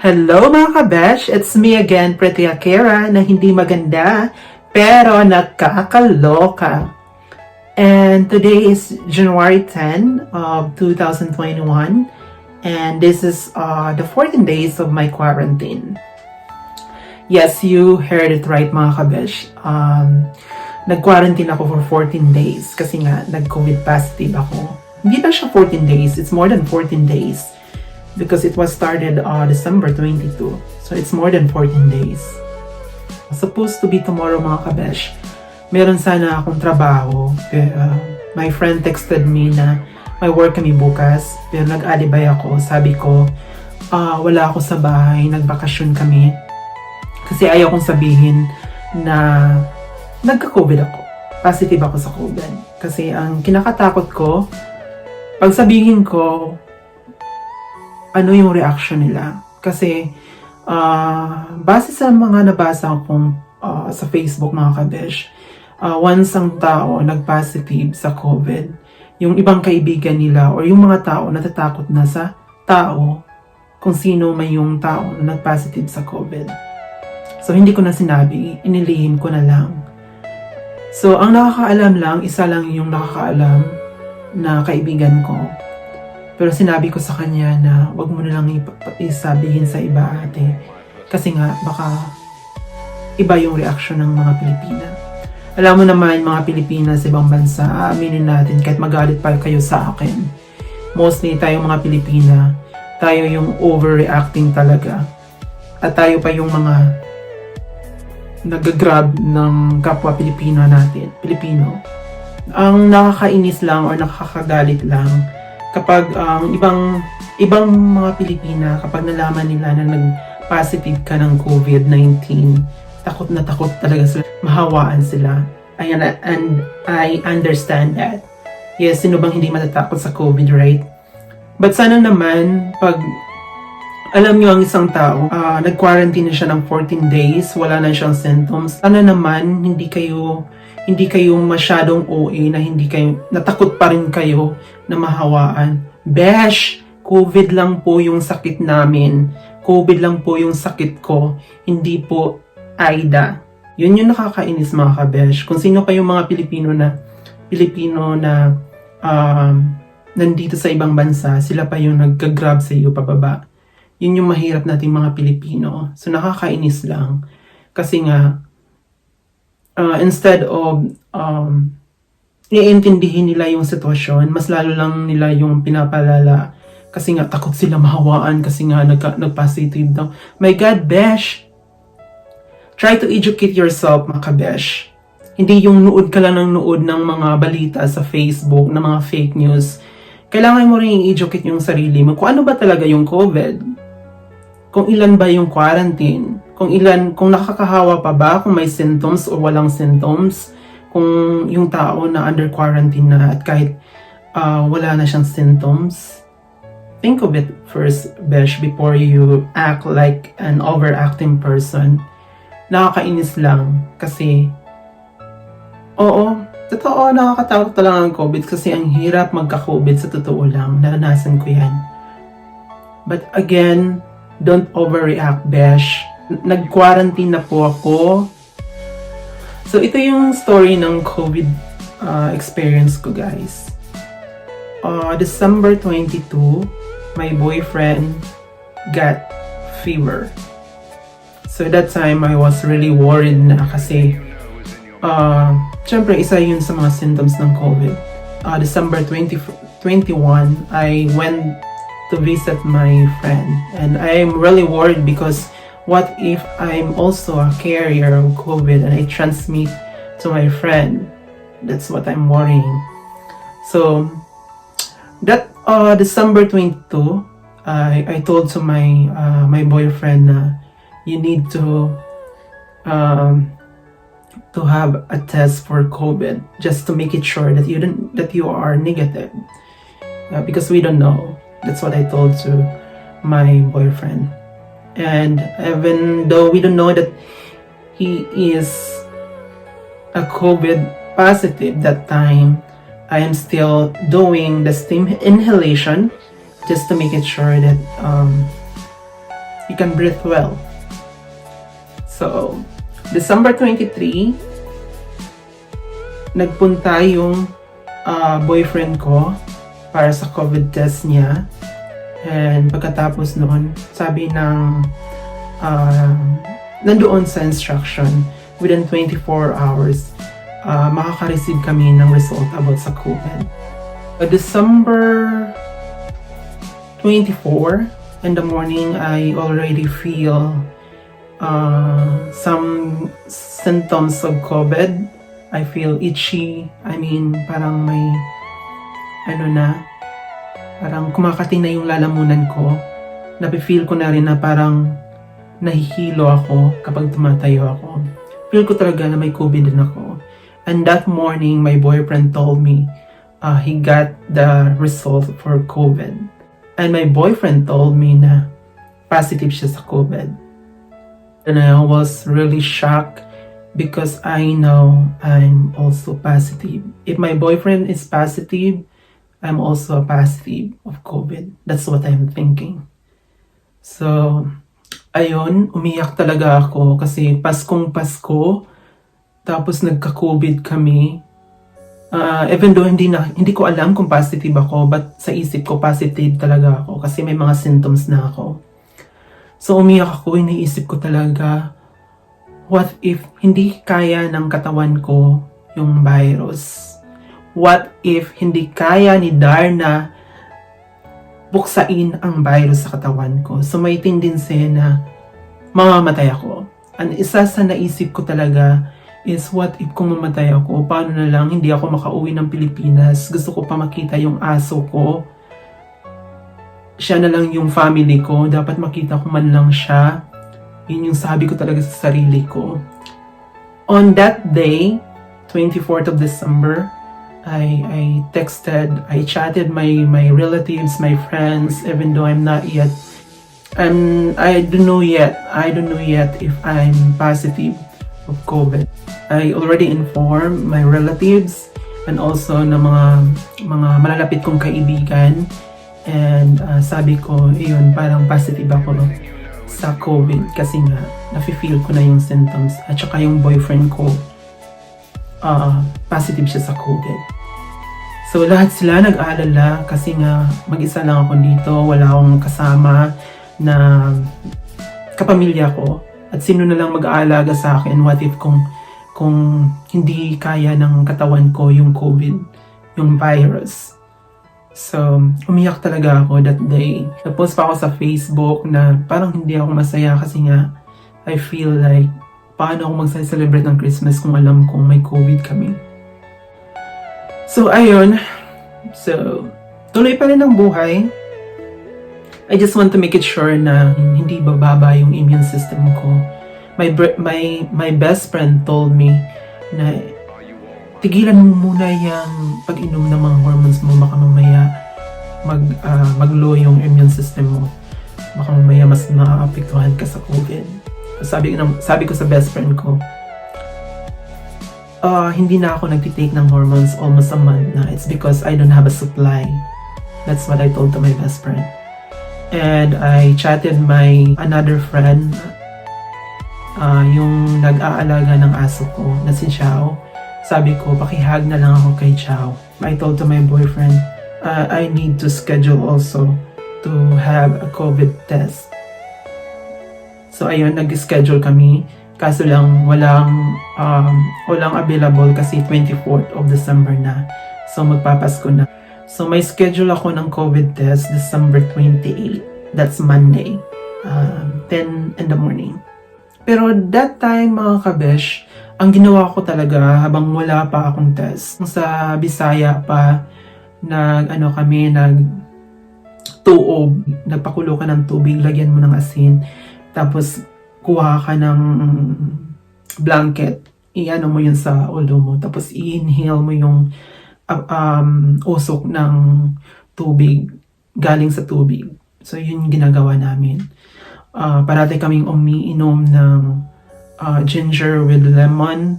Hello mga kabesh! It's me again, Pretty Akira, na hindi maganda, pero nagkakaloka. And today is January 10 of 2021, and this is the 14 days of my quarantine. Yes, you heard it right mga kabesh. Nag-quarantine ako for 14 days kasi nga nag-COVID positive ako. Hindi na siya 14 days, it's more than 14 days. Because it was started December 22. So it's more than 14 days. Supposed to be tomorrow mga kabesh. Meron sana akong trabaho. My friend texted me na may work kami bukas. Pero nag-alibay ako. Sabi ko, wala ako sa bahay. Nagbakasyon kami. Kasi ayaw kong sabihin na nagka-COVID ako. Positive ako sa COVID. Kasi ang kinakatakot ko, pag sabihin ko, ano yung reaction nila. Kasi, base sa mga nabasa kong sa Facebook mga kabesh, once ang tao nag-positive sa COVID, yung ibang kaibigan nila or yung mga tao natatakot na sa tao kung sino may yung tao na nag-positive sa COVID. So, hindi ko na sinabi, inilihim ko na lang. So, ang nakakaalam lang, isa lang yung nakakaalam na kaibigan ko. Pero sinabi ko sa kanya na wag mo na lang isabihin sa iba ate. Kasi nga baka iba yung reaction ng mga Pilipina. Alam mo naman mga Pilipina sa ibang bansa, aaminin natin kahit magalit pa kayo sa akin. Mostly tayo mga Pilipina, tayo yung overreacting talaga. At tayo pa yung mga nag-grab ng kapwa Pilipino natin, Pilipino. Ang nakakainis lang or nakakagalit lang kapag ibang mga Pilipina, kapag nalaman nila na nag-positive ka ng COVID-19, takot na takot talaga sila, mahawaan sila. And I understand that. Yes, sino bang hindi matatakot sa COVID, right? But sana naman, pag alam nyo ang isang tao, nag-quarantine na siya ng 14 days, wala na siyang symptoms, sana naman hindi kayo masyadong OA na hindi kayo, natakot pa rin kayo na mahawaan. Besh, COVID lang po yung sakit namin. COVID lang po yung sakit ko. Hindi po AIDA. Yun yung nakakainis mga kabesh. Kung sino pa yung mga Pilipino na nandito sa ibang bansa, sila pa yung nagka-grab sa iyo pababa. Yun yung mahirap nating mga Pilipino. So nakakainis lang. Kasi nga, instead of iintindihin nila yung sitwasyon, mas lalo lang nila yung pinapalala kasi nga takot sila mahawaan kasi nga nag-positive daw. My God, besh! Try to educate yourself, mga kabesh. Hindi yung nuod ka lang ng nuod ng mga balita sa Facebook, ng mga fake news. Kailangan mo rin i-educate yung sarili mo kung ano ba talaga yung COVID. Kung ilan ba yung quarantine. Kung nakakahawa pa ba, kung may symptoms o walang symptoms. Kung yung tao na under quarantine na at kahit wala na siyang symptoms. Think of it first, besh, before you act like an overacting person. Nakakainis lang kasi totoo, nakakatakot talaga ang COVID kasi ang hirap magka-COVID sa totoo lang. Naranasan ko yan. But again, don't overreact, besh. Nag-quarantine na po ako. So, ito yung story ng COVID experience ko, guys. December 22, my boyfriend got fever. So, that time, I was really worried na kasi syempre, isa yun sa mga symptoms ng COVID. December 2021, I went to visit my friend. And I'm really worried because what if I'm also a carrier of COVID and I transmit to my friend? That's what I'm worrying. So, that December 22, I told to my boyfriend na you need to have a test for COVID just to make it sure that you are negative. Because we don't know. That's what I told to my boyfriend. And even though we don't know that he is a COVID positive that time, I am still doing the steam inhalation just to make it sure that he can breathe well. So, December 23, nagpunta yung boyfriend ko para sa COVID test niya. And pagkatapos noon, sabi ng nandoon sa instruction, within 24 hours, makaka-receive kami ng result about sa COVID. December 24, in the morning, I already feel some symptoms of COVID. I feel itchy. I mean, parang may, parang kumakating na yung lalamunan ko. Napifeel ko na rin na parang nahihilo ako kapag tumatayo ako. Feel ko talaga na may COVID din ako. And that morning, my boyfriend told me he got the result for COVID. And my boyfriend told me na positive siya sa COVID. And I was really shocked because I know I'm also positive. If my boyfriend is positive, I'm also positive of COVID. That's what I'm thinking. So, ayun, umiyak talaga ako kasi Paskong Pasko, tapos nagka-COVID kami. Even though hindi ko alam kung positive ako, but sa isip ko positive talaga ako kasi may mga symptoms na ako. So umiyak ako, iniisip ko talaga, what if hindi kaya ng katawan ko yung virus? What if hindi kaya ni Darna buksain ang virus sa katawan ko? So may tendency na mamamatay ako. Ang isa sa naisip ko talaga is, what if kung mamatay ako? Paano na lang hindi ako makauwi ng Pilipinas? Gusto ko pa makita yung aso ko. Siya na lang yung family ko. Dapat makita ko man lang siya. Yun yung sabi ko talaga sa sarili ko. On that day, 24th of December, I chatted my relatives, my friends, even though I'm not yet, I don't know yet if I'm positive of COVID. I already informed my relatives and also na mga malalapit kong kaibigan, and sabi ko, yun, parang positive ako sa COVID kasi nga nafe-feel ko na yung symptoms, at saka yung boyfriend ko positive siya sa COVID. So lahat sila nag-aalala kasi nga mag-isa lang ako dito, wala akong kasama na kapamilya ko, at sino na lang mag-aalaga sa akin? What if kung hindi kaya ng katawan ko yung COVID, yung virus? So, umiyak talaga ako that day. Nag-post pa ako sa Facebook na parang hindi ako masaya kasi nga I feel like, paano ako mag-celebrate ng Christmas kung alam kong may COVID kami? So, ayun. So, tuloy pa rin ang buhay. I just want to make it sure na hindi bababa yung immune system ko. My best friend told me na tigilan mo muna yung pag-inom ng mga hormones mo, baka mamaya mag-low yung immune system mo. Baka mamaya mas maapektuhan ka sa COVID. Sabi ko sa best friend ko, hindi na ako nagtitake ng hormones almost a month na. It's because I don't have a supply. That's what I told to my best friend. And I chatted my another friend, yung nag-aalaga ng aso ko, na si Xiao. Sabi ko, pakihag na lang ako kay Xiao. I told to my boyfriend, I need to schedule also to have a COVID test. So ayun, nag-schedule kami. Kaso lang, walang available kasi 24th of December na. So magpapasko na. So may schedule ako ng COVID test December 28. That's Monday. 10 in the morning. Pero that time, mga kabesh, ang ginawa ko talaga habang wala pa akong test, sa Bisaya pa, nagtuob, nagpakulo ka ng tubig, lagyan mo ng asin, tapos kuha ka ng blanket, iano mo yun sa ulo mo, tapos i-inhale mo yung usok ng tubig, galing sa tubig. So yun yung ginagawa namin. Parati kaming umiinom ng ginger with lemon.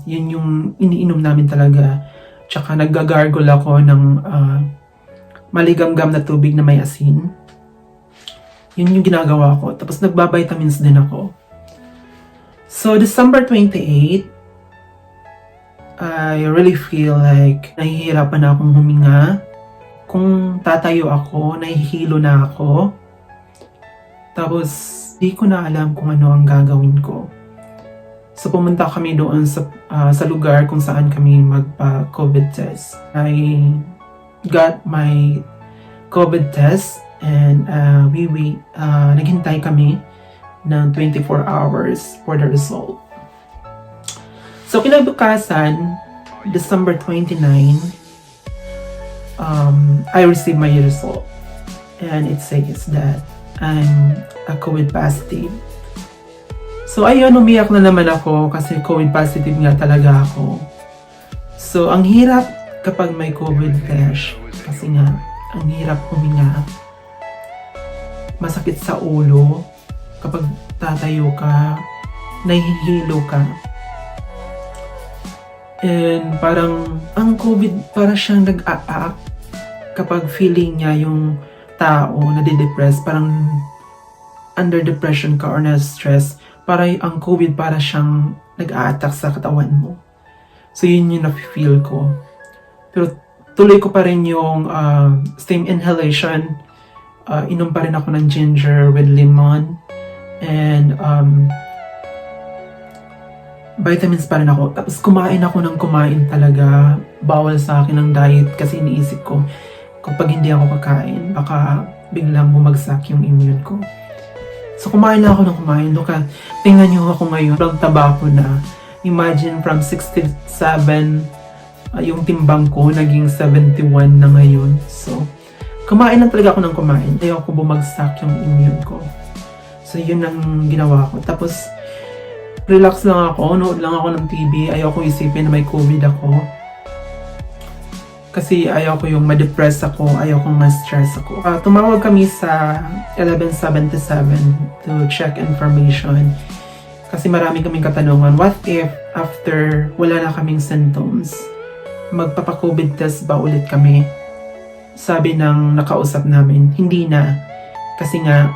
Yun yung iniinom namin talaga. Tsaka naggagargle ako ng maligamgam na tubig na may asin. Yun yung ginagawa ko. Tapos nagba-vitamins din ako. So, December 28, I really feel like nahihirapan na akong huminga. Kung tatayo ako, nahihilo na ako. Tapos, di ko na alam kung ano ang gagawin ko. So, pumunta kami doon sa lugar kung saan kami magpa-COVID test. I got my COVID test and naghintay kami ng 24 hours for the result. So, kinabukasan, December 29, I received my result. And it says that I'm a COVID positive. So, ayun, umiyak na naman ako kasi COVID positive nga talaga ako. So, ang hirap kapag may COVID flash. Kasi nga, ang hirap huminga. Masakit sa ulo. Kapag tatayo ka, nahihilo ka. And parang, ang COVID para siyang nag-a-act kapag feeling niya yung tao nadidepress, parang under depression ka or na-stress, para ang COVID para siyang nag-a-attack sa katawan mo. So yun yung na-feel ko. Pero tuloy ko pa rin yung same inhalation. Inom pa rin ako ng ginger with lemon. And vitamins pa rin ako. Tapos kumain ako ng kumain talaga. Bawal sa akin ang diet kasi iniisip ko kapag hindi ako kakain, baka biglang bumagsak yung immune ko. So kumain na ako ng kumain. Look, tingnan nyo ako ngayon. Ang taba ko na. Imagine from 67, yung timbang ko naging 71 na ngayon. So kumain lang talaga ako ng kumain. Ayaw ko bumagsak yung immune ko. So yun ang ginawa ko. Tapos relax lang ako. Nood lang ako ng TV. Ayaw ko isipin na may COVID ako. Kasi ayaw ko yung ma-depress ako, ayaw kong ma-stress ako. Tumawag kami sa 1177 to check information. Kasi marami kaming katanungan, what if after wala na kaming symptoms, magpapa-COVID test ba ulit kami? Sabi ng nakausap namin, hindi na. Kasi nga,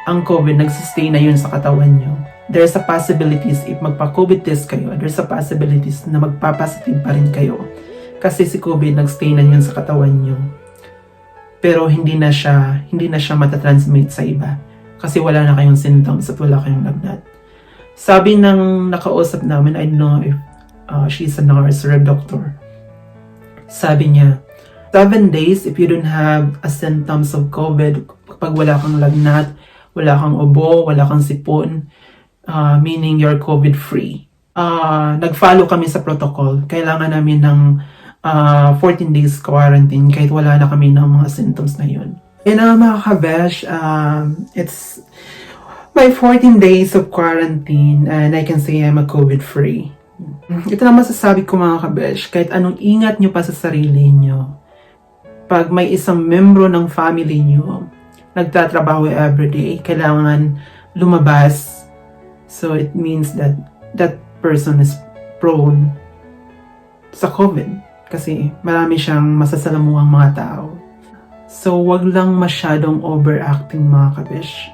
ang COVID, nagsistay na yun sa katawan nyo. There's a possibilities, if magpa-COVID test kayo, there's a possibilities na magpapositive pa rin kayo. Kasi si COVID nagstay na yun sa katawan nyo. Pero hindi na siya matatransmit sa iba. Kasi wala na kayong symptoms at wala kayong lagnat. Sabi ng nakausap namin, I don't know if she's a nurse or a doctor. Sabi niya, 7 days if you don't have a symptoms of COVID, kapag wala kang lagnat, wala kang ubo, wala kang sipon, meaning you're COVID-free. Nag-follow kami sa protocol. Kailangan namin ng 14 days quarantine kahit wala na kami ng mga symptoms na yun. And mga kabesh, it's my 14 days of quarantine and I can say I'm a COVID-free. Ito na masasabi ko mga kabesh, kahit anong ingat nyo pa sa sarili nyo, pag may isang membro ng family nyo nagtatrabaho everyday, kailangan lumabas. So it means that that person is prone sa COVID. Kasi marami siyang masasalamuhang mga tao. So, wag lang masyadong overacting mga kabish.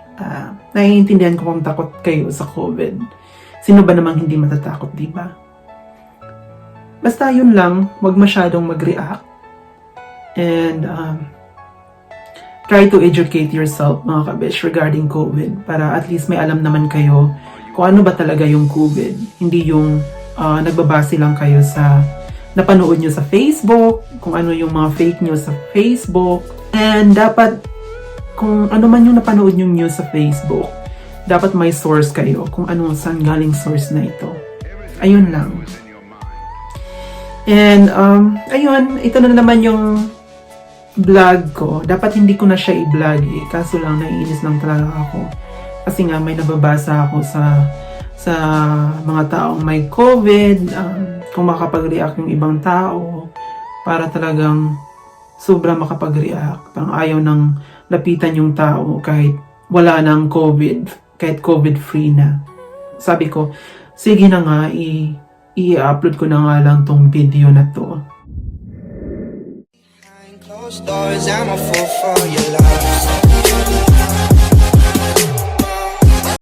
Naiintindihan ko kung takot kayo sa COVID. Sino ba namang hindi matatakot, di ba? Basta yun lang, wag masyadong mag-react. And try to educate yourself mga kabish regarding COVID. Para at least may alam naman kayo kung ano ba talaga yung COVID. Hindi yung nagbabase lang kayo sa napanood nyo sa Facebook, kung ano yung mga fake news sa Facebook. And dapat, kung ano man yung napanood nyo news sa Facebook, dapat may source kayo kung ano saan galing source na ito. Ayun lang. And, ayun, ito na naman yung vlog ko. Dapat hindi ko na siya i-vlog eh. Kaso lang, naiinis lang talaga ako. Kasi nga, may nababasa ako sa mga taong may COVID, kung makapag-react yung ibang tao, para talagang sobra makapag-react. Parang ayaw nang lapitan yung tao kahit wala nang COVID, kahit COVID-free na. Sabi ko, sige na nga, i-upload ko na nga lang tong video na to. Behind closed doors, I'm a fool for your love.